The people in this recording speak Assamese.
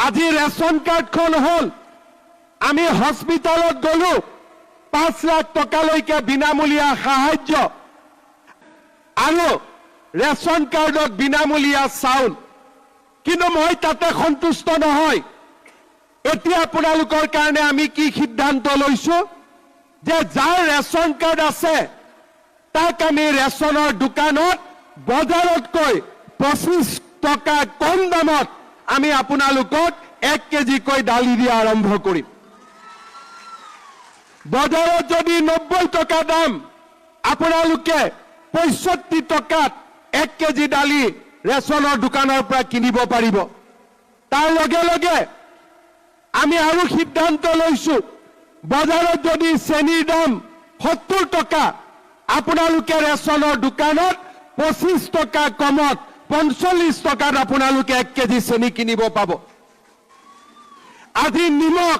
আজি ৰেচন কাৰ্ডখন হ'ল, আমি হস্পিটেলত গলো, 5 লাখ টকালৈকে বিনামূলীয়া সাহায্য আৰু ৰেচন কাৰ্ডত বিনামূলীয়া চাউল। কিন্তু মই তাতে সন্তুষ্ট নহয়। এতিয়া আপোনালোকৰ কাৰণে আমি কি সিদ্ধান্ত লৈছো যে যাৰ ৰেচন কাৰ্ড আছে, তাক আমি ৰেচনৰ দোকানত বজাৰতকৈ 25 টকা কম দামত আমি আপোনালোকক 1 কেজিকৈ দালি দিয়া আৰম্ভ কৰিম। বজাৰত যদি 90 টকা দাম, আপোনালোকে 65 টকাত 1 কেজি দালি ৰেচনৰ দোকানৰ পৰা কিনিব পাৰিব। তাৰ লগে লগে আমি আৰু সিদ্ধান্ত লৈছো, বজাৰত যদি চেনীৰ দাম 70 টকা, আপোনালোকে ৰেচনৰ দোকানত 25 টকা কমত 45 টকাত আপোনালোকে 1 কেজি চেনী কিনিব পাব। আজি নিমখ